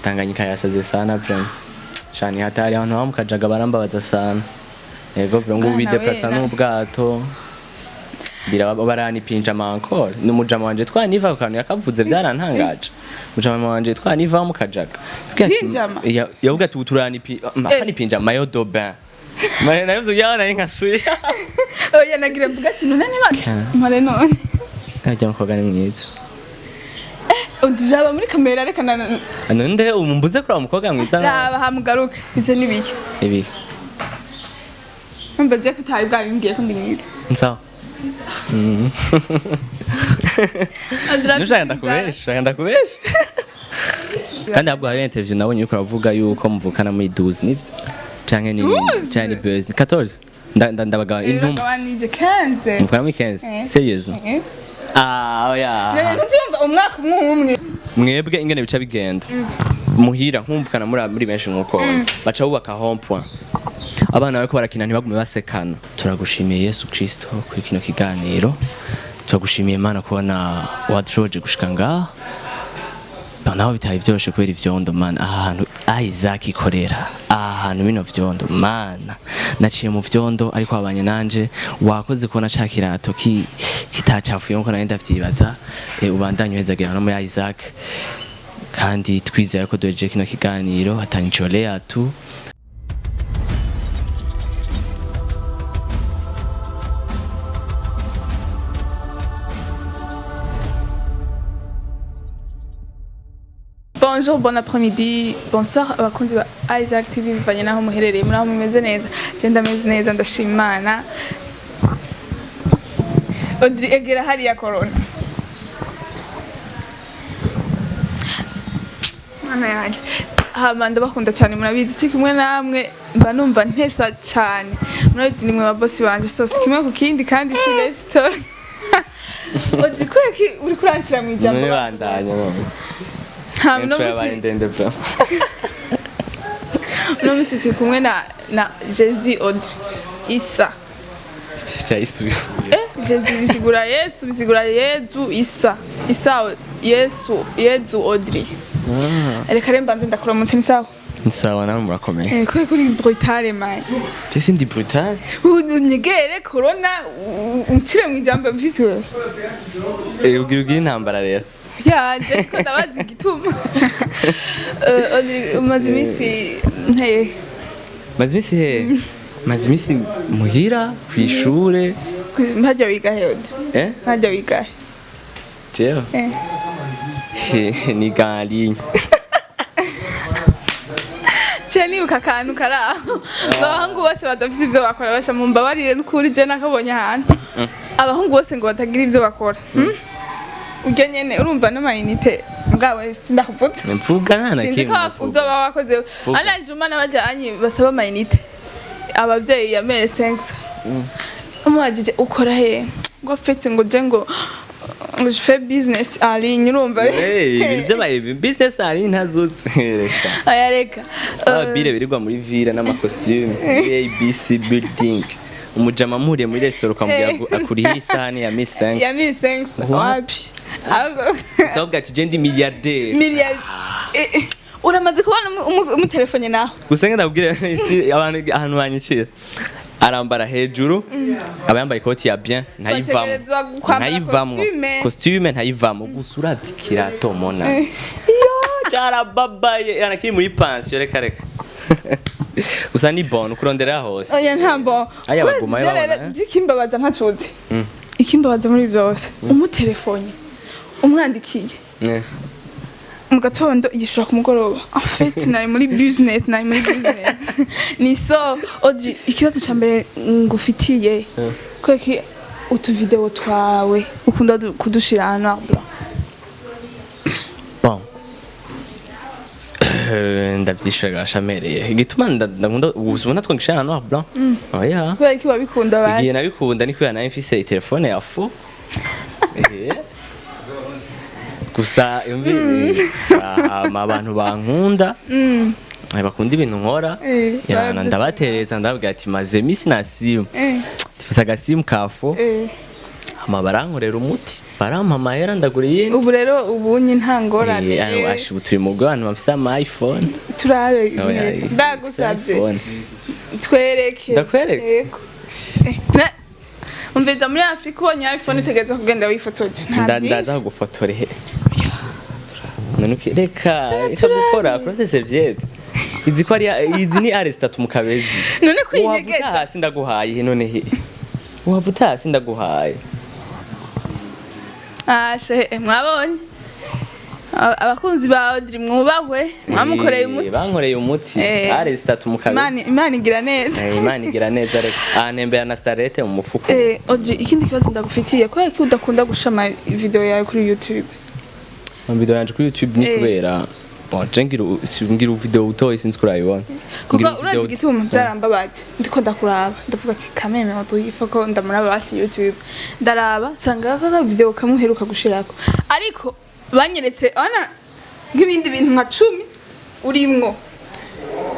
Tanganyika yasaze sana vraiment. Shani hatari abantu baba mu Kajaga barambabaza sana. Yego vraiment, ngo Bwana bideplasa we, n'ubwato. Biraba baranipinja encore. Ni umujama wanje twaniva ku kantu yakavuze byarantangaje. Umujama wanje twaniva mu Kajaga. Yavuga ati- Pinjama? Yavuga ati uturanipi apana maillot de bain. Mayo navuze yawe nari nkasuye. Oya, nagira mvuga ati none niba mpore none. Ajya mukobwa ni mwiza. Udujaba muri kamera reka na Nonde umbuze kuri uwo mukobwa mwiza. Raba hamugaruke, ivyo ni biki? Ibi. Umva je kutari bwabimbwiye ko ndi mwiza. Nsawa. Andra, Nushaka ndakubesha, ushaka ndakubesha. Kandi ahubwo hari interview nabonye uriko uravuga yuko muvukana muri 12, nivyo? Canke ni 12? Canke ni 12, 14. Ndabagaba intumwa. Uragabanije 15. Muvukana muri 15. Eh. Serious? Eh. Ah, oya. None ntucyumva umwaka umwe umwe. Mwebwe ingene bica bigenda. Muhira nkumvukana muri benshi nkuko baca bubaka home point. Abana bariko barakina ntibagume basekana. Turagushimiye Yesu Kristo kuri kino kiganiro. Turagushimiye Imana kubona wadushoboje gushika ngaha. Ba naho bitari vyoroshe kubera ivyondo, mana, aha hantu Isaac ikorera, aha hantu bino vyondo, mana, naciye mu vyondo ariko wabanye nanje, wakoze kubona ca kirato kitacafuye nkuko nari ndavyibaza. Ubandanye uhezagira no muri Isaac, kandi twizera ko duhejeje kino kiganiro hatanicolea tu. Bonjour, bon après-midi, bonsoir abakunzi ba Isaac TV bivanye naho muherereye, muri aho mumeze neza. Je ndameze neza, ndashima Imana. Audrey, egera hariya corona. Mana yanje. Hama ndabakunda cyane, murabizi turi kumwe namwe mba numva ntesa cyane. Murabizi nimwe ba boss banje sose kimwe ku kindi kandi si restaurant. Audrey, kweki uri kurancira mu ijambo. None bandanya none. Hama Intro no yabaye musi ndende bro. Uno musi turi kumwe na Jésus Audrey Isa. Cyayisubiye. Jésus bisigura Yesu, bisigura Yezu Isa. Isa Yesu, Yezu Audrey. Reka rero mbanze ndakuramutse, ni sawa? Nsawa, nawe murakomeye. Kubera ko uri brutale man. Je sindi brutal. Unyegere corona uncire mu ijambo vipi wewe? Ugira ugira intambara rero. Ya, je ariko ndabazi igituma. Audrey, umaze iminsi nteye. Maze iminsi he? Maze iminsi muhira kw'ishure. Ntajya wiga he, Audrey? Eh? Ntajya wiga he? Jewe? Eh. Ni en ligne. Cye nibuka akantu kari aho ngo abahungu bose badafise ibyo bakora basha, mumbabarire n'ukuri je nakabonye ahantu abahungu bose ngo batagira ibyo bakora, Uryo nyene urumva n'amayinite bwawe sindakuvutse. Mvuga nta na Sinzi kimwe. ko uzoba wakoze Vuga. ananje umwana bajyanye basaba amayinite abavyeyi ya mere 5 umubajije ukora he, ngo afite ngo je ngo je fais business en ligne, urumva? Hey, ibintu by'abaye business ari ntazutse. Reka. Oya reka. Ababire birirwa muri ville n'amakositimu muri ABC building. Umujama muhuriye muri restaurant ukamubwira ngo akuriye isahani ya Miss Ya Thanks. 1500 Wapi? Ahubwo Gusa avuga ati je ndi milliardaire. miliyari uramaze kubona umutelefone nawe. Gusa ngenda kubwira abantu ahantu banyicira. Arambara hejuru, aba yambaye ikoti ya bien, ntayivamo. Bategerezwa kwambara Ntayivamo. costume. Costume ntayivamo. Gusa uravye ikirato mona. Yo, carababaye. Yana kiri muri pension, reka reka. Gusa ni bon kurondera hose. Oya ntambo. Aya bagumayo babona, eh? Ikimbabaza ntacuzi, ikimbabaza muri byose, umutelefone umwandikiye mu gatondo yishura ku mugoroba, en fait nari muri business, nari muri business ni so. Audrey, ikibazo ca mbere ngufitiye, kweki utuvideo twawe ukunda kudushira en noir blanc? Bon. Ndavyishura gashamereye. Igituma ndakunda gusa ubona twongisha noir blanc. Oya. Kubera iki wabikunda Igihe basi? nabikunda ni kubera nari mfise telefone ya fo. Gusa yumvi gusa hama abantu bankunda, bakunda ibintu nkora, yana baravyutse. Ndabatereza ndababwira ati maze imisi nasimu, tifise agasimu ka fo. Hama barankorera umuti, barampa amahera, ndagura iyindi. Ubu rero ubunye nta ngorane. Eh, ashi, ubu turi mu bantu bafise ama iPhone. Turabe. Oya, ndagusabye iPhone. Twereke. Ndakwereke? Yego. Umviriza, muri Afurika ubonye iPhone utegereza kugenda wifotoje, nta Ndaza byinshi. gufotore none reka reka gukora process serviette. Izi ko ari izi ni R zitatu mu kabezi. None Wava kwinyegeza. utaha ndaguhaye, none he wava utaha ndaguhaye. Ah, shehe, mwabonye. Abakunzi ba Audrey, mwubahwe, mwamukoreye umuti. Eh, bankoreye umuti. R zitatu mu kabezi. Imana igira neza. Eh, Imana igira neza. Reka antembera na starete mu mufuko. Eh, Audrey, ikindi kibazo ndagufitiye: kubera ko udakunda gushama video yawe kuri YouTube? Video yanje kuri YouTube ni kubera, bon, je ngira video utoye, sinzi ko urayibona. Kuko Ngira urazi igituma byarambabaje, ndiko ndakuraba ndavuga ati kameme Audrey ifa ko ndamuraba basi YouTube, ndaraba sanga kaka video kamwe uheruka gushirako, ariko banyeretse ana nk'ibindi bintu nka 10 urimwo.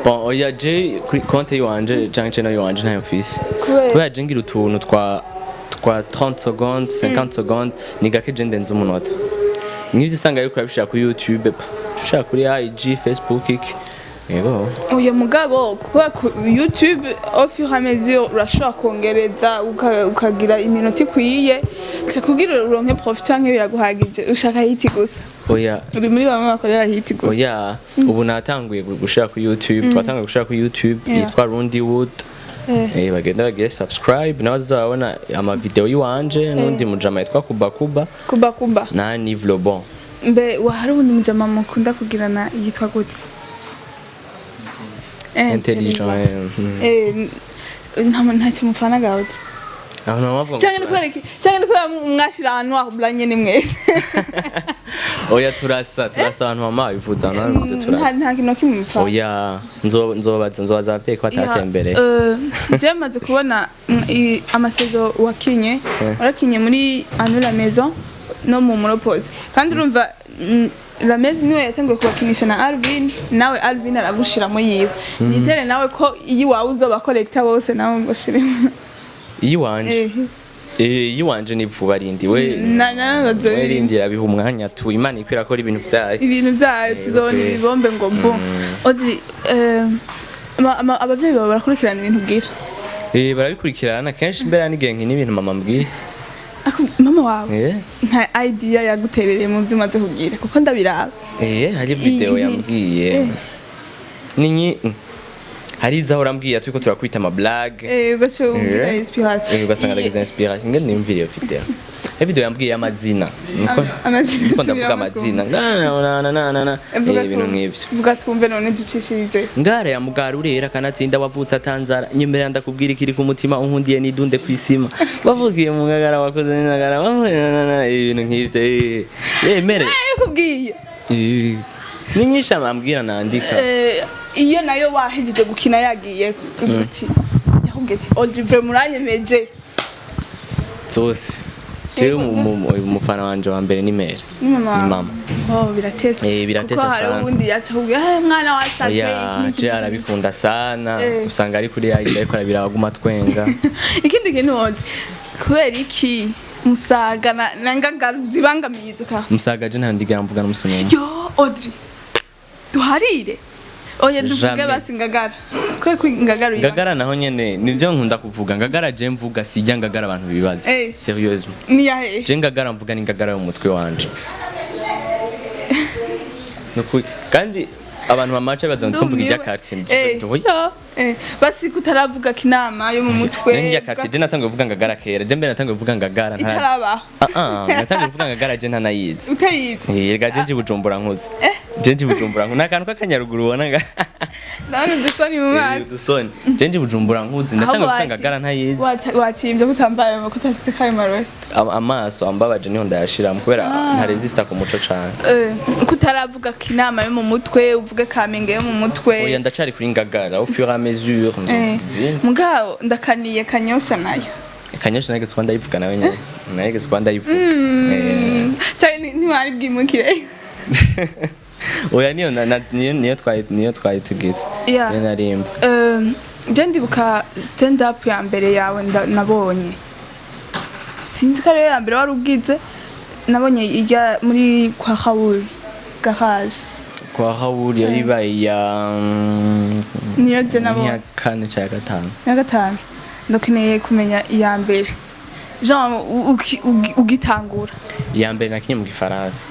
Bon, oya, je kuri konte yiwanje canke channel yiwanje ntayo mfise. Kubera? Kubera je ngira utuntu twa 30 secondes, 50 secondes, ni gake je ndenza umunota. Nk'ivyo usanga yuko urabishira kuri YouTube, ushira kuri IG, Facebook, iki, yego. Uyu mugabo kuba ku YouTube, au fur et à mesure urashobora kongereza ukagira iminota ikwiye ca kugira uronke profit, canke biraguhagije, ushaka hit gusa? Oya. Uri muri bamwe bakorera hit gusa? Oya, ubu natanguye gushira kuri YouTube, twatanguye gushira kuri YouTube yitwa Rundi Wood. Eh, bagenda bagire subscribe, nawe bazabona ama video yiwanje n'undi mujama yitwa Kuba Kuba. Kuba Kuba. Na Nive Le Bon. Mbe wahari uwundi mujama mukunda kugirana yitwa gute? Intelligent. Eh, ntacyo mupfana gawe? Aho namavuga ngo Cyangwa ni kubera iki? Cyangwa ni kubera mwashira ahantu aho nyene mwese? Oya, turasa, turasa. Abantu mama babivuze, abantu babivuze. Nta Turasa. Nta kintu na kimwe mupfana. Oya, nzobaza abavyeyi ko batatembereye. Je maze kubona ama saisons wakinye. Warakinye muri Anu la Maison no mu Muropozi, kandi urumva la Maison niwe yatanguye kubakinisha na Alvin, nawe Alvin aragushiramo yiwe. Nizere nawe ko iyo iwawe uzobakorekta bose nawe mbashiremo. Iyiwanje? Eh, iyiwanje ni vuba, rindi we. Na We bazobirinda. rindi irabiha umwanya tu, Imana ikwira akora ibintu vyayo. Ibintu byayo tuzobona. Ibibombe ngo bo Audrey, abavyeyi bawe barakurikirana ibintu ubwira? Eh, barabikurikirana kenshi, mbere n'igihe nkina ibintu mama mbwiye. Mama wawe Eh. nta idea yaguterereye mu byo umaze kubwira? Kuko ndabiraba. Eh, hari video yambwiye. Ninyi hari izo ahora ambwiye turiko turakwita ama blague. Eh, ugaca ugira inspiration. Eh, ugasanga ndagize inspiration ngende nimvire iyo video. Hari video yambwiye y'amazina. Niko Amazina. ndiko ndavuga amazina. Na na na na na na. Vuga Eh, ibintu twumve. nk'ivyo. Vuga twumve none, ducishirize. Ngara ya mugara urera kanatsinda, wavutse atanzara, nyemerera ndakubwira ikiri ku mutima, unkundiye nidunde kwisima, wavukiye mu ngagara, wakoze n'ingagara, ibintu nk'ivyo. Eh, eh, mere. Yakubwiye? Eh, ni nyinshi ambwira nandika. Eh, iyo nayo wahejeje gukina yagiye uvuga ati, yakubwiye ati Audrey vraiment uranyemeje? Zose. Jewe Yego, umufana wanje wa mbere ni mère. Ni mama wawe? Ni mama. Oh, biratesa. Eh, biratesa Kuko hari sana. ubundi yaca akubwira, "Eh, mwana wasaze Oya, iki n'iki." je arabikunda sana. Eh. Usanga ari kuri IG ariko arabiraba, aguma twenga. Ikindi kintu Audrey, kubera iki Musaga na Ngagara zibangamiye izo quartier? Musaga je nta ndigera mvuga n'umusi n'umwe. Yo Audrey, duharire, oya duvuge. Jamais. Basi Ngagara, kubera ko Ngagara uyiba Ngagara naho nyene nivyo nkunda kuvuga. Ngagara je mvuga sijya Ngagara abantu bibaza. Eh. Sérieusement. Niyahe? Je Ngagara mvuga ni Ngagara yo mu mutwe wanje. Nukuri kandi abantu bamace baza ngo mvuga irya Ndumiwe. quartier. Eh. Oya. Eh, basi kutaravuga Kinama yo mu mutwe. Nge irya quartier je natanguye kuvuga Ngagara kera. Je mbere natanguye kuvuga Ngagara nta Itarabaho? Ah ah, natanguye kuvuga Ngagara je ntanayizi. Utayizi? Eh, rega je nji Bujumbura nkuze. Je nji Bujumbura nkuze. Nakantu k'akanyaruguru ubona nga. Ndabona udusoni mu Eh, maso. udusoni. Je nji Bujumbura nkuze, ndatanguye kuvuga Ngagara ntayizi. Watimvye ko utambaye, ko utashitse kayo marore. Amaso ambabaje niho ndayashiramo kubera nta resista ku muco cane. Eh, ko utaravuga Kinama yo mu mutwe, uvuge Kamenge yo mu mutwe. Oya, ndacari kuri Ngagara, au fur et à mesure nzovuga izindi. Mugabo ndakaniye Kanyosha nayo. Kanyosha nageze kuba ndayivuga nawe nyene. Nageze kuba ndayivuga. Eh. Cyane ntiwari bwimukire. Oya, niyo niyo twari tugize. Yeah. Niyo narimba. Je ndibuka stand up ya mbere yawe nabonye. Sinzi ko ariyo ya mbere wari ubwize. Nabonye ijya muri kwa Raoul Garage. Kwa Raoul yari ibaye ya Niyo je nabonye. Nk'iya kane cyangwa ya gatanu. Ya gatanu. Ndakeneye kumenya iya mbere, genre ugitangura. Iya mbere nakinye mu Gifaransa.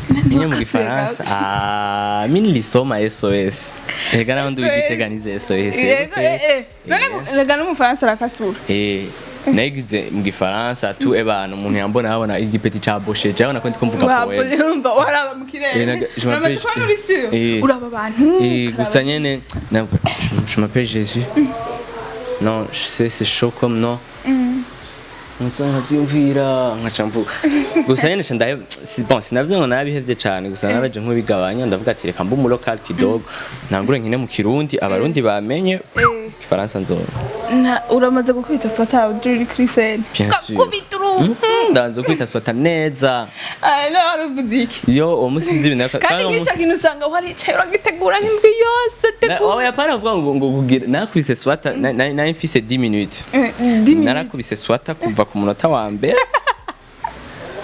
Nakinye mu Gifaransa. Ah, mi nilisoma SOS. Ega naho ndi Gitega nize SOS. Yego, none rega n'Umufaransa arakasura. Nayigize mu Gifaransa tu ebana umuntu yambona abona igipeti ca boshe jabona ko ndiko mvuga poème. Urumva waraba mu kirere. Je m'appelle Uramaze kubona uri sûr. Uraba abantu. Gusa nyene nabwo je m'appelle Jésus. Non, je sais, c'est chaud comme non. Nso nkavyumvira nkaca mvuga gusa nyene ca ndahe si bon, sinavuze ngo nabihevye cane, gusa naraje nk'ubigabanya, ndavuga ati reka mbe umulocal kidogo, ntangure nkine mu Kirundi Abarundi bamenye. Igifaransa nzo Uramaze gukubita swata uri kuri scène? Bien sûr. Ukakubita uru Ndanze kwita swata neza. Ah, no wari iki? Yo uwo musi nzi ibintu Kandi nk'icyo kintu usanga waricaye uragitegura nk'indwi yose. Tegura. Oya, pana kuvuga ngo kugira nakubise swata nari mfise 10 minutes. 10 minutes. Narakubise swata kuva ku munota wa mbere.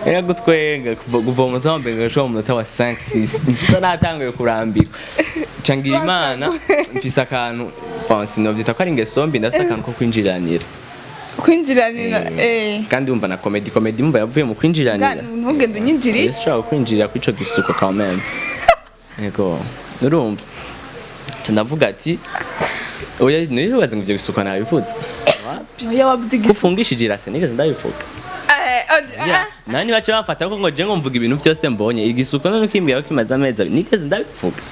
Era gutwenga kuva mu munota wa mbere ngashika mu munota wa 5 6 nsa natanguye kurambirwa. Cangira Imana mfise akantu, bon, sinovyita ko ari ingeso mbi, ndafise akantu ko kwinjiranira. Kwinjiranira. Kandi wumva na comedy mumva yavuye mu kwinjiranira. Ntugende unyinjirire. Yesu ushobora kwinjirira kuri ico gisuko quand même. Yego, urumva nca ndavuga ati oya, ntibibaze ngo ivyo bisuko nabivuze. Wapi? Oya, wavuze igisuko. Ufungishije irase nigeze ndabivuga. Ah. Nani bace bamfata ko ngo je ngo mvuga ibintu byose mbonye igisuko, none ukimbwira ko kimaze amezi 2 nigeze ndabivuga.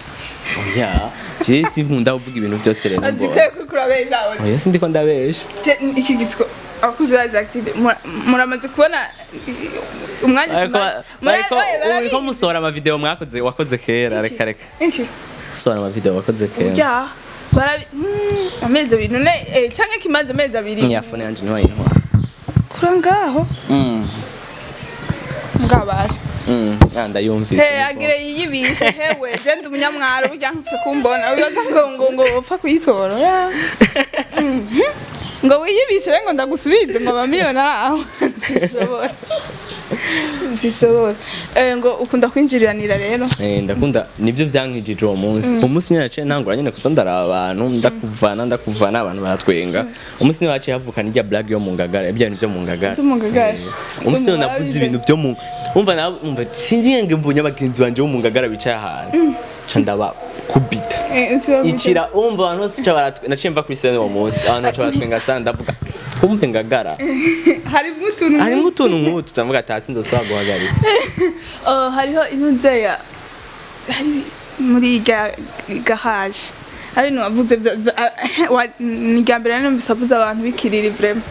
Oya, je sinkunda kuvuga ibintu byose rero Ati mbonye. kwe kuri kurabesha. Oya, sindiko ndabesha. Iki gisuko, abakunzi ba Active muramaze kubona umwanya Ariko tumaze. ariko Oya, barabizi. uriko musohora amavideo mwakoze wakoze kera, reka reka. Iki? Gusohora amavideo wakoze kera. Ya, barabi amezi 2 none, canke kimaze amezi 2. Ya phone yanje ntiwayintwara. Kura ngaho. Ngabasha. Ah, ndayumvise. He agire yiyibishe hewe, je ndi umunyamwaro burya, ntupfe kumbona wibaza ngo upfa kuyitora. Ya. Ngo wiyibishe rero ngo ndagusubize ngo amamiliyoni ari aho, sishobora, sishobora. Ngo ukunda kwinjiriranira rero. Ndakunda, nivyo vyankijije uwo munsi. Umunsi nyene naciye ntangura nyene kuza ndaraba abantu, ndakuvana ndakuvana, abantu baratwenga. Umunsi niwe haciye havuka n'irya blague yo mu Ngagara, ibya bintu vyo mu Ngagara. Vyo mu Ngagara. Umunsi niwe navuze ibintu vyo mu umva na umva sinzi yenge mbonye abagenzi banje bo mu Ngagara bicaye ahantu, ca ndabakubita. Icira umva abantu bose ca baratwenga, naciye mva kuri scène uwo munsi, abantu baca baratwenga sana, ndavuga kumbe Ngagara Harimo utuntu. Harimo utuntu nk'utu, ndavuga ati hasi nzosubira guhagarika. Hariho intuzeya hari muri irya garage, hari ibintu wavuze ni irya mbere numvise avuze abantu b'Ikiriri. Vraiment,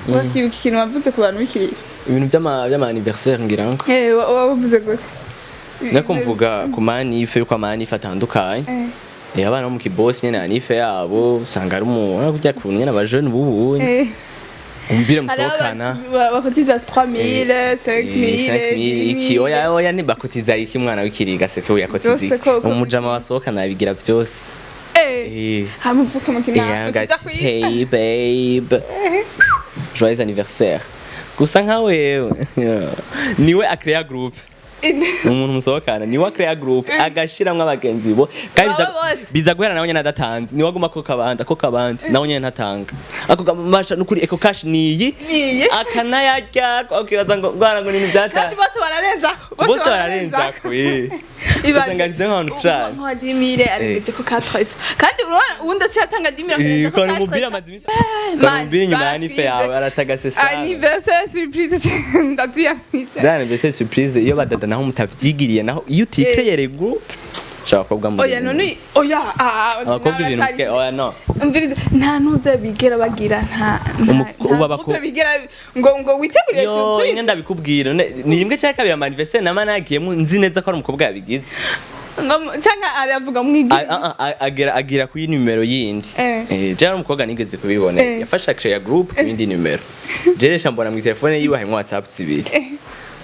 urakibuka ikintu wavuze ku bantu b'Ikiriri? Ibintu vy'ama anniversaire ngira ngo. Wavuze gute? Nako mvuga ku manif, yuko amanif atandukanye. Abana bo mu kibosi nyene anniv yabo usanga ari umuntu kurya kuntu nyene abajene bubu umbire Hariho musohokana. Bakotiza 3000, 5000. 5000 iki? Oya oya, ntibakotiza iki, umwana w'Ikiriga seke yakotiza Vyose iki? Umujama basohokana abigira vyose. Hamuvuka mu kinama. Ngati hey babe, joyeux anniversaire, gusa nka wewe niwe akrea groupe, umuntu musohokana niwe akrea groupe agashiramwo abagenzi bo kandi Baba bose. Biza guhera nawe nyene adatanze, niwe aguma ko kabandi ako kabandi nawe nyene ntatanga ako masha nukuri Eco Cash niyi. Niyi. Akanayarya ukibaza ngo ngwana ngo ni Kandi byata. bose bararenzako. Bose bararenzako usanga ashize nk'ahantu cane. Nka 10 000 arengeje ko 400, kandi urabona uwundi aciye atanga 10 000 akarenza ko Ukabona umupira 400. amaze iminsi Man, ukabona umupira inyuma ya anniv baratwize. yawe aratagase sana. Anniversaire surprise ndaziyamije. Za anniversaire surprise iyo badada naho mutavyigiriye, naho iyo utikreyere groupe shaka abakobwa muri Oya, none oya, ah. Abakobwa ibintu musigaye, oya no. Umviriza, nta ntuze bigera bagira nta Ubu nta groupe bigera ngo witegurire yo surprise. Inga ndabikubwira ni rimwe cyangwa kabiri ama anniversaire nama nagiyemo nzi neza ko ari umukobwa yabigize. Ngo cyangwa aravuga mwigira. Agira kuri nimero yindi. Je umukobwa nigeze kubibona yafashe action ya group ku yindi nimero, jeresha mbona mu telefone yiwe harimo WhatsApp zibiri,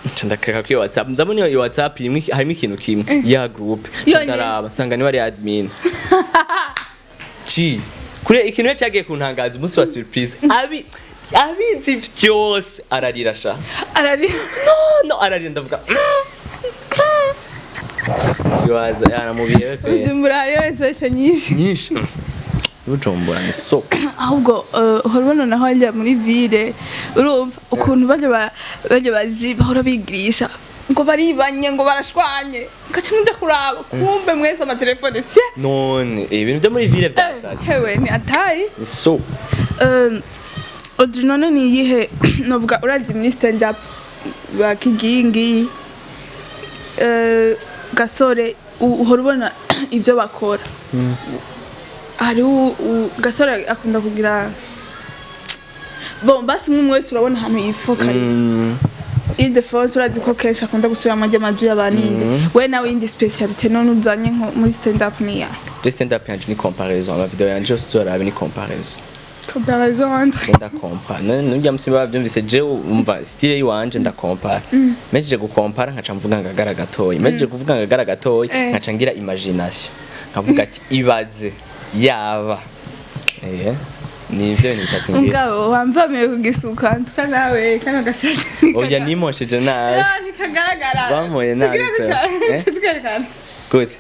nca ndakeka ko iyo WhatsApp ndabona iyo WhatsApp imwe harimo ikintu kimwe ya group, nca Yonyene. ndaraba nsanga niwe ari admin ci kure. Ikintu rero cyagiye kuntangaza umunsi wa surprise abi Abizi vyose, ararira sha. Arari. No, ararira, ndavuga kibaza yaramubiye pe. Bujumbura hariyo insolite nyinshi. Nyinshi. Bujumbura ni soko. Ahubwo uhora ubona naho njya muri ville, urumva ukuntu bajya baji bahora bigirisha ngo baribanye, ngo barashwanye, ugaca muja kuraba, kumbe mwese amatelefone fye. None ibintu byo muri ville byasaze. Hewe, ni atayi. Ni soko. Audrey, none ni iyihe novuga urazi muri stand up ba Kigingi, Gasore, uhora ubona ibyo bakora, hariho Gasore akunda kugira, bon, basi umwe wese urabona ahantu yifokaliza. Ildefonse urazi ko kenshi akunda gusubiramo amajwi y'abaninde. We nawe yindi spécialité none uzanye nko muri stand up ni ya? Je, stand up yanje ni comparaison. Ama video yanje yose uzorabe ni comparaison. Comparaison entre? Ndakompara. None nurya musi bavyumvise, je umva style yiwanje, ndakompara. Mejeje gukompara, nkaca mvuga ngagara gatoyi. Mejeje kuvuga ngagara gatoyi, nkaca ngira imagination, nkavuga ati ibaze yaba ni ivyo bintu bitatu ngira. Mugabo wamvamiye kugisuka ntuka nawe kano gashati. Oya, nimosheje nabi. Ya, ntikagaragara. Bamoye nabi Tugira pe. gutya. Eh? Twerekana Gute?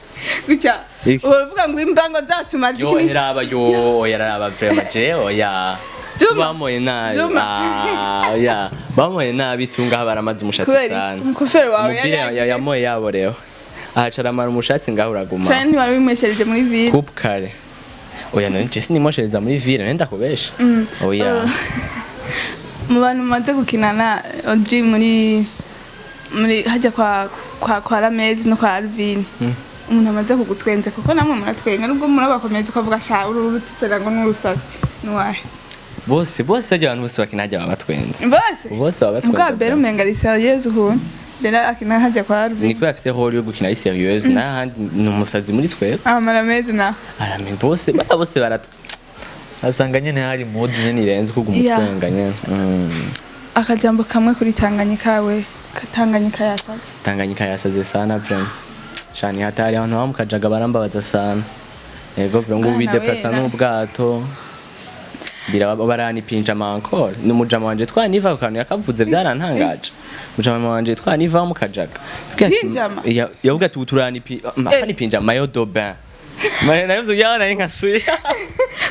Gutya. Iki? Uravuga ngo imbango zatumaze. Yo, eraba, yo, yararaba vraiment, je oya. Juma. Bamoye nabi. Juma. Ah, oya, bamoye nabi, tungaha baramaze umushatsi Kubera iki? sana. Umukofero wawe yari Umupira yagiye. yamoye yaborewe, ahaca aramara umushatsi, ngaho uraguma. Cyane, ntiwari wimweshereje muri ville. Coupe kare. Oya, none je sinimoshereza muri ville, nenda kubesha, oya. Mu bantu mumaze gukinana, Audrey, muri hajya kwa Ramezi no kwa Alvin, umuntu amaze kugutwenza, kuko namwe muratwenga nubwo murabakomeye, tukavuga sha uru rutipera ngo n'urusazi, nuwahe? Bose bajya, abantu bose bakina hajya baba batwenza. Bose. Bose baba batwenza. Mugabo Bera umenga ari sérieuse ukuntu, Bera akina hajya kwa Alvin. Ni kubera afise rôle yo gukina ari sérieuse, n'ahandi ni umusazi muri twebwe. Ama Ramezi na Arame bose bose baratwe, asanga nyene hari mood nyene irenze kuguma utwenga nyene. Akajambo kamwe kuri Tanganyika, we Tanganyika yasaze. Tanganyika yasaze sana vraiment, shani hatari, abantu bamukajaga barambabaza sana. Yego bro, ngo Bwana bideplasa we, n'ubwato biraba baranipinja encore. Ni umujama wanje twaniva ku kantu yakavuze, byarantangaje. Umujama wanje twaniva mukajaga. Yavuga ati- Pinjama? Yavuga ati uturanipi akanipinja maillot de bain. Navuze yawe nari nkasuye.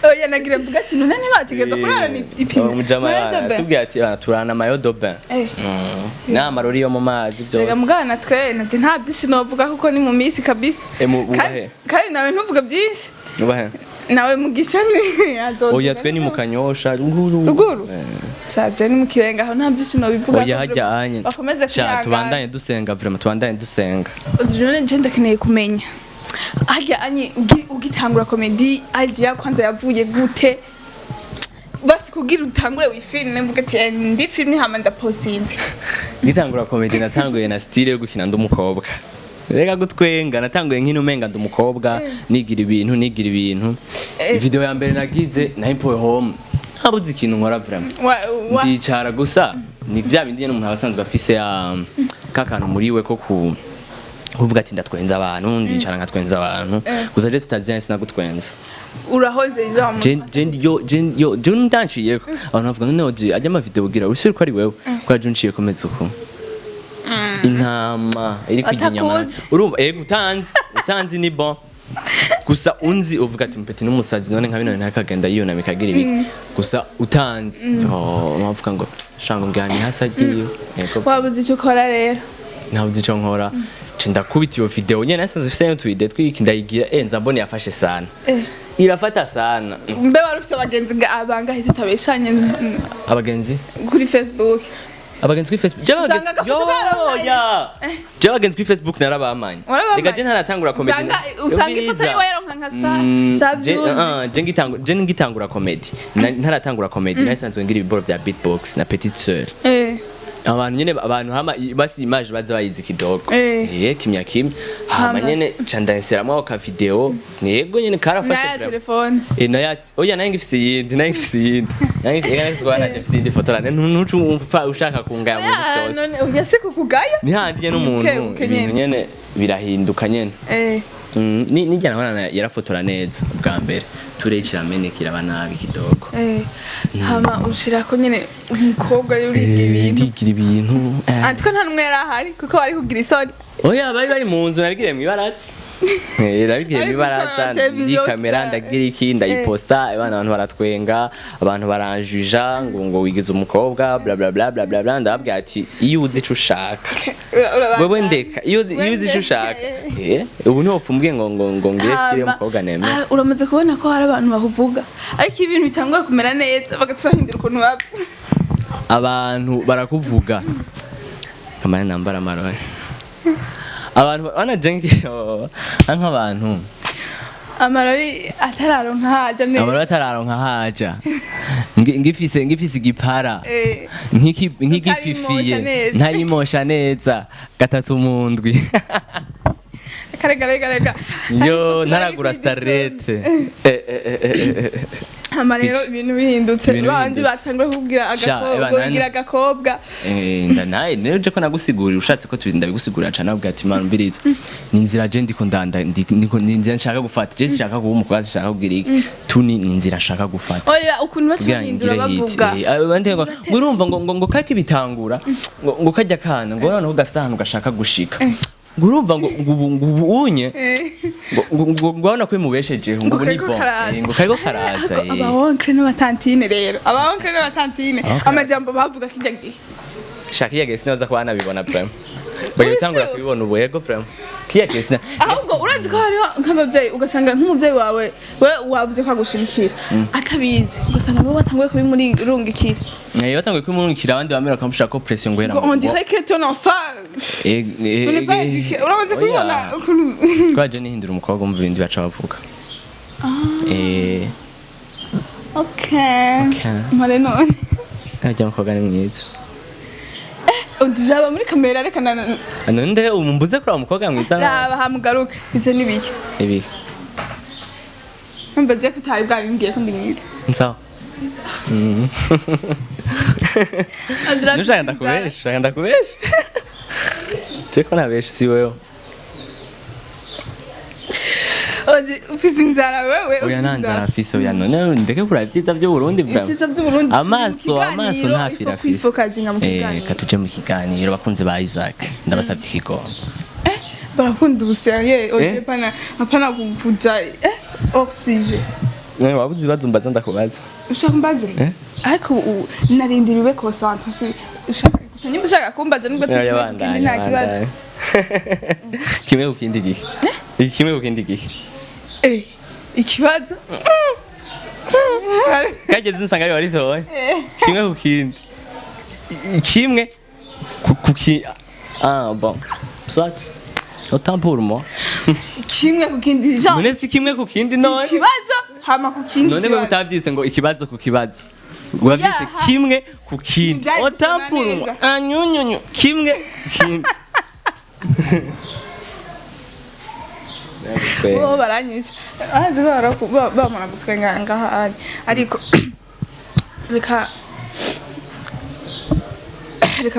Oya, nagira mvuga ati none ntibategeza kurarana ipine. Umujama Maillot de bain. tubwira ati: "Ah, turana maillot de bain." N'amarori yo mu mazi Rega byose. mugana twe nati nta byinshi novuga kuko ni mu minsi kabisa. Ubahe? Kandi nawe ntuvuga byinshi. Ubahe? Nawe mugisha ni azovuga. Oya, twe ni mu Kanyosha, ruguru. Ruguru? Shaje ni mu Kibenga, aho nta byinshi nobivuga. Oya, hajya anye bakomeze Sha, kwihangana. tubandanye dusenga vraiment, tubandanye dusenga. None je ndakeneye kumenya harya anye ugitangura comédie, idea kwanza yavuye gute? Basi kugira utangure wifilme, mvuga ati ndi filme hama ndapostinze. Ngitangura comedy, natanguye na style yo gukina ndi umukobwa. Reka gutwenga, natanguye nkino umenga ndi umukobwa, nigira ibintu, nigira ibintu. Video ya mbere nagize nayimpoye home, ntabuze ikintu nkora vraiment. Wa, Ndicara gusa, ni bya bindi nyene umuntu aba asanzwe afise ya kakantu muri we ko ku kuvuga ati ndatwenza abantu, ndicara nkatwenza abantu. Gusa je tutaziranye, sinagutwenza. Urahonze izo. Je yo je ndanciyeko, abantu bavuga none oje ajya ama video ugira usiri ko ari wewe, ko aje unciye komeza uko intama iri kurya inyama. Atakuzi. Urumva, ego, utanzi ni bon, gusa unzi uvuga ati mpeti n'umusazi, none nka bino bintu akagenda yunamika ikagira ibiki. Gusa utanzi yo bavuga ngo shango ngani hasi agiye, yego. Wabuze icyo ukora rero. Ntabuze ico nkora, nca ndakubita iyo video nyene nasanzwe mfise n'utuide twiki, ndayigira, nza mbona yafashe sana. Irafata sana. Mbe wari ufite abagenzi abangahe tutabeshanye? Abagenzi? Kuri Facebook. Abagenzi kuri Facebook, je abagenzi Usanga agafoto karabaye. Ya, je abagenzi kuri Facebook narabamanye. Warabamanye? Rega je ntaratangura comedy. Usanga ifoto yiwe yaronka nka sa views. Je ngitangura comedy, ntaratangura comedy, nasanzwe ngira ibiboro vya beatbox na petite sœur. Abantu nyene, abantu hama basi image baza bayizi kidogo. Kimya kimya hama Hama. nyene ca ndanseramwo ako ka video, yego nyene karafashe Naya vraiment. telefone. Naya oya, nayo ngifise iyindi, nayo ngifise iyindi, nayo ngifise naje mfise iyindi foto rane ntucu umfa ushaka kungaya mu bintu Ya, byose. none oya, si kukugaya. Ni handi nyene umuntu Buke, buke ibintu nyene. nyene birahinduka nyene. Nijya nabona yarafotora neza bwa mbere, turekera ameneka, iraba nabi kidogo. Hama ushirako nyene umukobwa ari uriga ibintu. Ndigira ibintu. Antwe nta numwe yari ahari kuko bari kugira isoni. Oya, bari mu nzu, nabigiriye mw'ibaraza. Nabigiriye Ariko mw'ibaraza. ukora televiziyo. Ndi kamera, ndagira iki, ndayiposta, abana, abantu baratwenga, abantu baranjuja ngo wigize umukobwa, bla bla bla bla bla bla. Ndababwira ati iyo uzi ico ushaka, wewe ndeka, iyo uzi ico ushaka. Ubu ntiwopfa umbwiye ngo ngire style y'umukobwa nemera. Ah, uramaze kubona ko hari abantu bakuvuga, ariko iyo ibintu bitanguye kumera neza bagaca bahindura ukuntu baba. Abantu barakuvuga kamara nambara amarori, abantu bana jenki nk'abantu. Amarori atararonka haja neza. Amarori atararonka haja, ngifise igipara, nkigififiye. Utarimosha neza. Ntarimosha neza gatatu mu ndwi. Reka reka reka. Yo, ntaragura starete. Hama rero Iki. ibintu bihindutse, Ibintu bandi bihindutse. batanguye kubwira Sha, agakobwa, eba, nani- wigira agakobwa. Naye rero je ko nagusigurira, ushatse ko ndabigusigurira cyane, nabwo ati man, mbiriza ni inzira je ndiko ndanda ndiko, ni inzira nshaka gufata. Je sinshaka kuba umukobwa, sinshaka kugira iki tuni, ni inzira nshaka gufata Oya, ukuntu baca kugira ngo bahindura ngire hit. bavuga. Abandi ngo urumva ngo kaki bitangura ngo kajya kana ngo noneho gafise ahantu gashaka gushika, ngo urumva ngo ubu unye ngo urabona ko bimubeshejeho, ngo ubu ni kariko bon. karaza. Ngo kariko karaza. Ariko aba oncle n'abatantine rero, aba oncle n'abatantine, Okay. amajambo bavuga kijya gihe. Shaka, iya gihe sinabaza ko banabibona vraiment, bagiye gutangura Uri kubibona ubu. Yego, vraiment kiya gihe sina Ahubwo urazi ko hariho nk'ababyeyi, ugasanga nk'umubyeyi wawe we wavuze ko agushigikira atabizi, ugasanga niwe watanguye kubimurungikira. Batanguye kubimurungikira, abandi bamera bakamushaka ko pression ngo Ngo on dirait que ton enfant n'est pas éduqué. Uramaze kubibona ukuntu Twaje nihindura umukobwa, umva ibindi baca bavuga. Okay. Okay. Mpore none. Ajya, umukobwa ni mwiza. Udujaba muri kamera, reka na Nonde umumbuze kuri uwo mukobwa mwiza? Raba hamugaruka, ivyo ni biki? Ibi. Numva je ko utari bwabimbwiye ko ndi mwiza. Nsawa. Nushaka ndakubesha, ushaka ndakubesha. Je ko nabesha si wewe. Ufise inzara wewe. Oya, Ufise nta nzara afise, oya. None ndeke kuraba ivyiza vy'u Burundi vraiment. Ivyiza vy'Uburundi. Amaso, amaso ntafira afise. Kwifokazinga mu kiganiro. Katuje mu kiganiro. Bakunze ba Isaac, ndabasavye ikigongo. Barakunda ubuseriye oje, pana apana kuja hors sujet. Wabuze ibibazo mbaza, ndakubaza. Ushaka mbaze? Eh? Ariko ubu narindiriwe concentre, si ushaka gusa, nimba ushaka kumbaza nubwo turi Oya, kumwe ku kindi, bandanya, nta kibazo. bandanya. Kimwe ku kindi gihe. Kimwe ku kindi gihe. Ikibazo. Kageze nsanga ari waritoye. Kimwe ku kindi. Kimwe ku ki. Ah bon. Soit. Autant pour moi. Kimwe ku kindi genre. None si kimwe ku kindi none? Ikibazo hama ku kindi None ko kibazo. utavyise ngo ikibazo ku kibazo. Wavyise Yaha. kimwe ku kindi. Byari Autant gusoma pour moi. neza. Anyunyunyu. Kimwe ku kindi. Bo baranyica, azi ko bamara gutwenga ngaha ari, ariko reka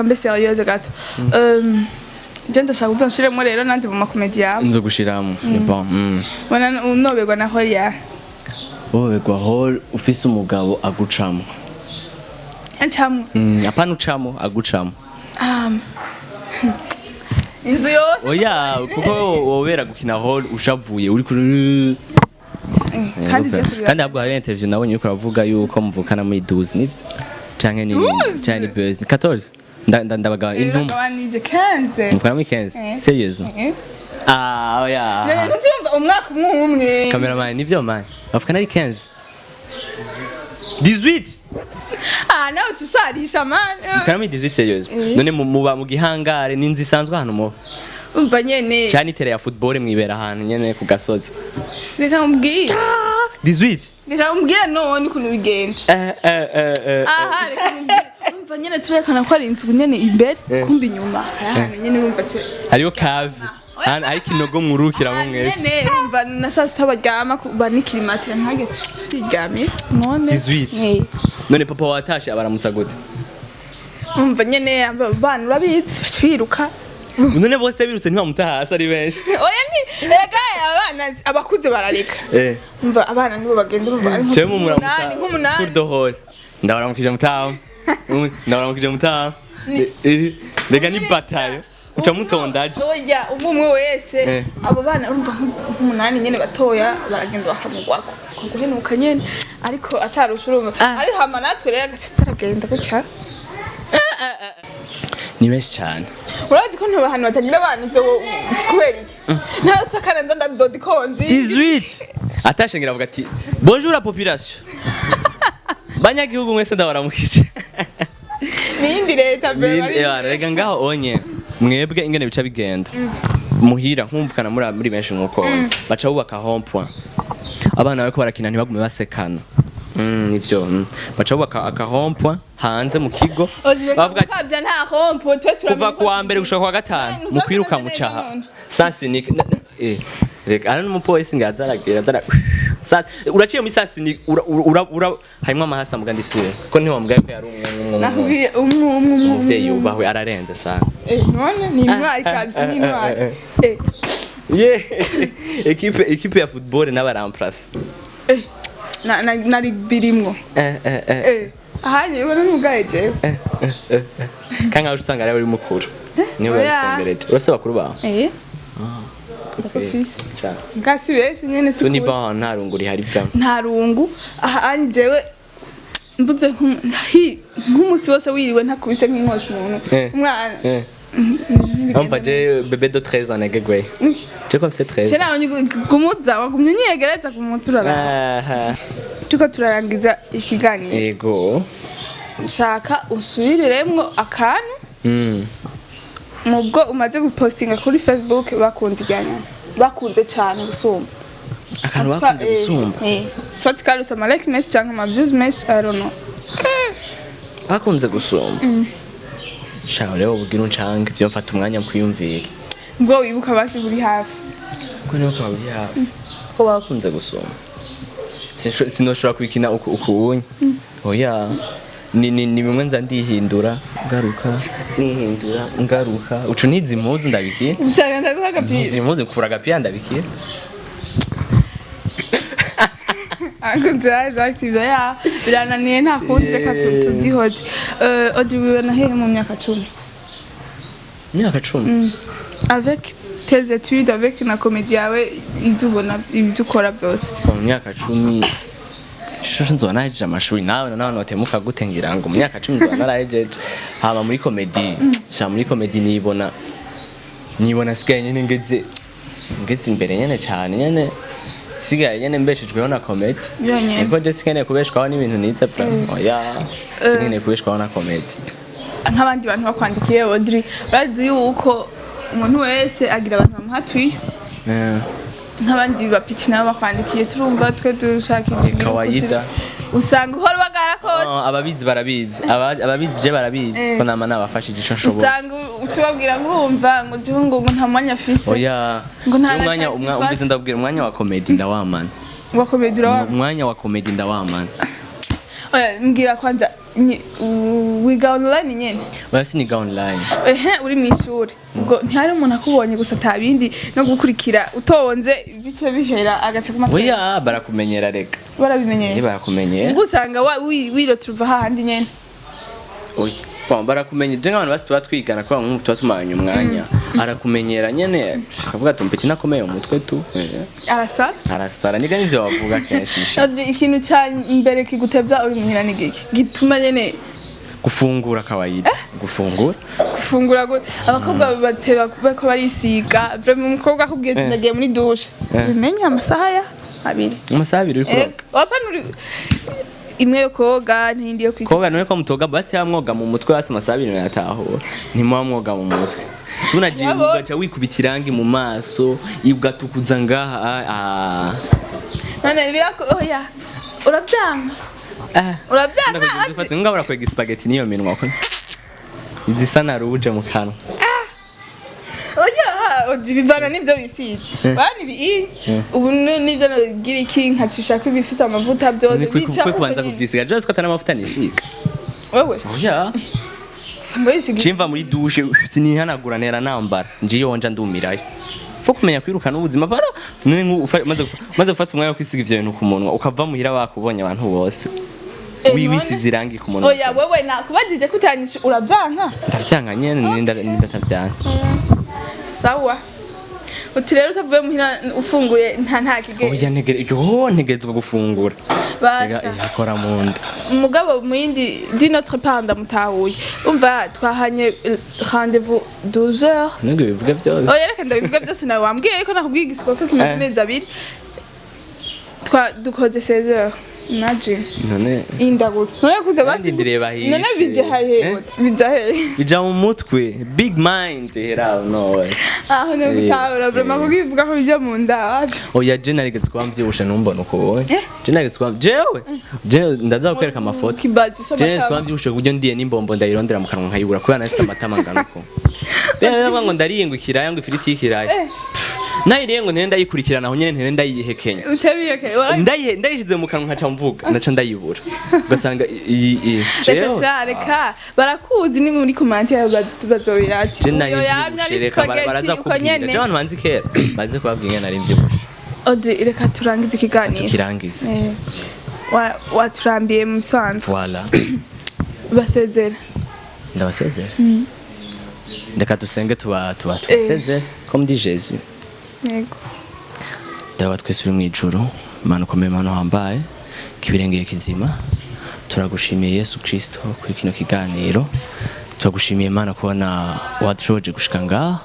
mbe sérieuse gato. Je ndashaka uzonshiremo rero nanje mu makomedi yawe. Nzo gushiramo. Ni bon. Bona unoberwa na Horia. Woberwa hall ufise umugabo agucamo. Ncamwe? Apana ucamo, agucamo. Inzu yose. Oya, kuko wobera gukina hall ushavuye uri kuri Kandi je kurira. Kandi ahubwo hari interview nabonye uriko uravuga yuko muvukana muri 12, nivyo canke ni 12? Canke ni 12, 14, ndabagaba intumwa. Uragabanije 15. Muvukana muri 15? Eh. Sérieuse? Eh. Ah, oya. None ntucyumva umwaka umwe umwe? Cameraman, nivyo man, bavukana ari 15, 18. Ah, nawe tusarisha man. Muvukana muri 18, sérieuse? None muba mu gihangare, ni inzu isanzwe ahantu muba? Umva nyene. Cyane itere ya football, mwibera ahantu nyene ku gasozi? Reka nkubwire. 18. Reka nkubwire none ukuntu bigenda. Aha, reka nkubwire. Umva nyene, turekana ko ari inzu nyene imbere, kumbe inyuma hari ahantu nyene urumva Hariyo cave. Oya, Ahantu hari ikinogo mwurukiramo ahantu mwese. Nyene urumva na saa sita baryama, banikira imatera ntage turyamye none. 18. None papa watashe abaramutsa gute? Umva nyene, abana urabizi baca biruka. None bose birutse ntibamuta hasi ari benshi? Oya, ni erega abana, abakuze barareka. Umva, abana nibo bagenda, urumva ari Jewe mu nk'umunani muramusa nk'umunani. Tour de rôle, ndabaramukije mutamu, ndabaramukije mutamu. Rega ni batayo uca mutondaje. Oya, umwe umwe wese. Abo bana urumva nk'umunani nyene batoya baragenda bakamugwako guhenuka nyene, ariko atarusha, urumva ari hama natwe rero agace aragenda gutya. Ni benshi cyane. Urazi ko nta hantu batagira abana, ivyo kubera iki ntarasakana nza ndadoda ikonzi. 18 atashengira avuga ati: "Bonjour la population, banyagihugu mwese, ndabaramukije." Niyindi leta Niyindi- rega ngaho onye mwebwe ingene bica bigenda muhira, nkumvukana muri benshi nkuko baca bubaka rond-point, abana bariko barakina ntibagume basekana. Nivyo. Baca bubaka aka rond-point hanze mu kigo, bavuga ati Ukabya nta rond-point, twe turamenya. Kuva kuwa mbere gushika kuwa gatanu None mu kwiruka uzameze mucaha neza none. Sens unique. Reka ari n'umupolisi ngaza aragera azara sens, uraciye muri sens unique, ura harimwo amahasa muga ndisuye ko ntiwambwaye ko yari umwe umwe umwe. Nakubwiye umwe umwe umwe. Umuvyeyi yubahwe, ararenze sana. None ni intwari kazi, ni intwari. Yeah, équipe ya football n'abaramplace. Na rugby rimwo. Ahanye ubona ntugaye jewe. Kandi nkaho usanga ari uri mukuru niwe Oya. yabitwongereje uretse bakuru bawe. Ndakufise. Cyane. Ngasi benshi nyene si Tu ni kure. bon, nta rungu rihari vyamo. Nta rungu aha jewe mbuze nk'umunsi wose wiriwe ntakubise nk'inkosha umuntu umwana. Umva, je bébé de 13 ans negegwe je comme c'est 13. Kera gumuza wagumye unyegereza ku munsi urara. Aha. Tuko turarangiza ikiganiro. Ego. Nshaka usubiriremwo akantu mubwo umaze gupostinga kuri Facebook bakunze ijyanye bakunze cyane gusumba. Akantu bakunze gusumba? Soit karuse ama like menshi cyangwa ama views menshi, I don't know. Bakunze gusumba, shaka rero ubwira uncange ibyo mfata umwanya mu kwiyumvira. Ubwo wibuka basi buri hafi. Ko niho kaba biri hafi ko bakunze gusumba. Sinoshobora kubikina uku ukunye, oya, ni bimwe nza ndihindura ngaruka, nihindura ngaruka, ucu nizi impuzu ndabikira. Nshaka ndaguha agapira. Nizi impuzu, kura agapira ndabikira. Akunze active ya birananiye, nta kundi, reka tubyihoze. Audrey, wibona hehe mu myaka 10? Imyaka 10? Avec tes études, avec na comédie yawe, ibyo ubona, ibyo ukora byose. Mu myaka 10 shusho nzoba nahejeje amashuri, nawe nawe notemuka gute, ngira ngo mu myaka 10 nzoba narahejeje. Hama muri comédie, sha, muri comédie nibona sigaye nyene ngeze imbere nyene cane, nyene sigaye nyene mbeshejweho na comédie. Yonyene. Niko je sikeneye kubeshwaho n'ibintu nize vraiment, oya, je nkeneye kubeshwaho na comédie. Nk'abandi bantu bakwandikiye, Audrey, urazi yuko umuntu wese agira abantu bamuha tuyo. Nk'abandi bapiti nabo bakwandikiye, turumva twe dushaka Ni kawaida. Usanga uhora ubagara kote. Oh, ababizi barabizi. Ababizi je barabizi ko nama nabafashije ico nshobora. Usanga utubabwira ngo urumva ngo jewe ngo nta mwanya afise. Oya. Ngo nta Jewe na umwanya taxi fata. Umvize ndabwira, umwanya wa comédie ndawamana. Ngo comédie urabona. Umwanya wa comédie ndawamana. Oya, mbwira kwanza, wiga online nyene? Oya, siniga online. Ehe, uri mu ishuri ubwo ntihari umuntu akubonye gusa atabindi no gukurikira utonze bice bihera agaca ku matwi? Oya, barakumenyera reka. Barabimenyera. Eh, barakumenyera. Ubwo usanga wiroturuva hahandi nyene. Oya, bon, barakumenya. Je nk'abantu basi tuba twigana, kubera nk'ubu tuba tumaranye umwanya, arakumenyera nyene, akavuga ati umpeti nakomeye mu mutwe tu. Arasara. Arasara niga, nivyo bavuga kenshi sha. Ikintu cya mbere kigutevya uri muhira ni giki gituma nyene? Gufungura, kawaida, gufungura. Gufungura abakobwa bateba bako barisiga vraiment, umukobwa akubwiye ati ndagiye muri douche, bimenye amasaha ya 2. Amasaha 2 uri kuroga? Wapana uri imwe yo koga n'indi yo kwita. Koga none ko mutoga basi yamwoga mu mutwe basi amasaha 2 yatahura, ntimuba mwoga mu mutwe tunagiye. Ugaca wikubita irangi mu maso ugatukuza ngaha, ah, ah. None birako, oya, urabyanga. Ah. Urabyanga. Ndakugira ufate ngaho barakwega spaghetti niyo minwa ko izisa na rouge mu kanwa. Oya, bivana n'ibyo bisize bani bi ubu n'ibyo nagira iki nkacisha ko ibifite amavuta byose Ni bica kwe kubanza uko nyene. kuvyisiga je ko atari amavuta nisiga. Wewe? Oya. Usanga wisiga. Cimva muri douche, sinihanagura, ntera nambara njiyonja, ndumirayo. Fo kumenya kwirukana ubuzima bara none maze gufata umwanya wo kwisiga ivyo bintu ku munwa, ukava muhira bakubonye abantu bose. None? Wisize irangi ku munwa. Oya, wewe nakubajije ko utanyishe, urabyanka. Ndavyanka nyene, ndatavyanka. Sawa, uti rero utavuye muhira ufunguye nta kigenda. Oya, ntegere yo, ntegerezwa gufungura. Basha. Yakora mu nda. Mugabo mu yindi, d'une autre part, ndamutahuye. Umva, twahanye rendez-vous 12 heures. Nubwo bivuga vyose. Oya, reka ndabivuga byose. Nawe wambwiye ko nakubwiye igisuko ko kimaze amezi 2, twa dukoze 16 heures, imagine. None Inda gusa none kuza basi. Ndindiriye bahishe. None bija hehe? Bija hehe? Bija mu mutwe, big mind hera no way. Aho ni gutahura vraiment, kuko ivuga ko bijya mu nda. Oya, je narigeze kuba mvyibushe, ntumbona uko ubonye. Je narigeze kuba jewe, je ndaza kukwereka amafoto. Kibaji. Je narigeze kuba mvyibushe ku buryo ndiye n'imbombo ndayirondera mu kanwa nkayibura, kubera nafise amatama angana uko. Rero ndavuga ngo ndariye ngo ikiraya, ngo ifiriti y'ikiraya, nayiriye ngo ntende ndayikurikirana aho nyene, ntende ndayihekenya. Uteruye ke? Ndayishize mu kanwa nkaca mvuga, ndaca ndayibura, ugasanga iyi Reka. Jewe Sha, reka, barakuzi, ni muri commentaire bazobira ati je nari uyo yamye ari mvyibushe, reka spaghetti baraza uko kubwira. nyene. Je abantu banzi kera baze kubabwira ingene nari mvyibushe. Audrey, reka turangize ikiganiro. Tukirangize. Waturambiye mu bisanzwe. Voilà. Basezera. Ndabasezera. Reka dusenge, tuba tubasezere comme dit Jésus. Yego. Dawe twese uri mu ijuru, Mana ukomeye, Mana uhambaye, kibirengeye kizima, turagushimiye Yesu Kristo kuri kino kiganiro. Turagushimiye Mana kubona wadushoboje gushika ngaha.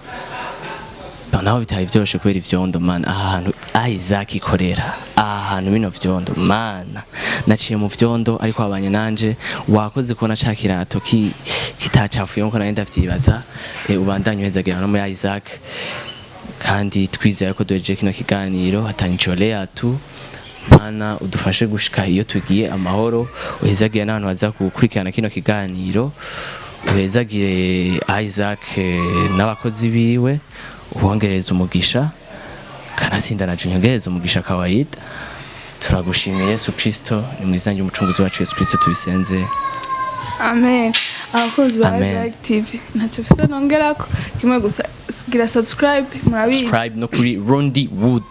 Ba, naho bitari vyoroshe kubera ivyondo, Mana. Aha hantu Isaac ikorera, aha hantu bino vyondo, Mana, naciye mu vyondo ariko wabanye nanje. Wakoze kubona ca kirato kitacafuye nkuko nari ndavyibaza. Ubandanye uhezagira no muri Isaac, kandi twizeye ko duhejeje kino kiganiro hatanicolea tu. Mana, udufashe gushika iyo tugiye amahoro, uhezagire n'abantu baza gukurikirana kino kiganiro, uhezagire Isaac n'abakozi biwe, ubongereze umugisha, kanasinda na nyongereze umugisha kawaida. Turagushimiye Yesu Kristo, ni mu izina ry'umucunguzi wacu Yesu Kristo tubisenze. Amen. Abakunzi ba Amen. Isaac TV, ntacyo mfise nongerako, kimwe gusa, gira subscribe, murabizi. Subscribe no kuri Rondi Wood.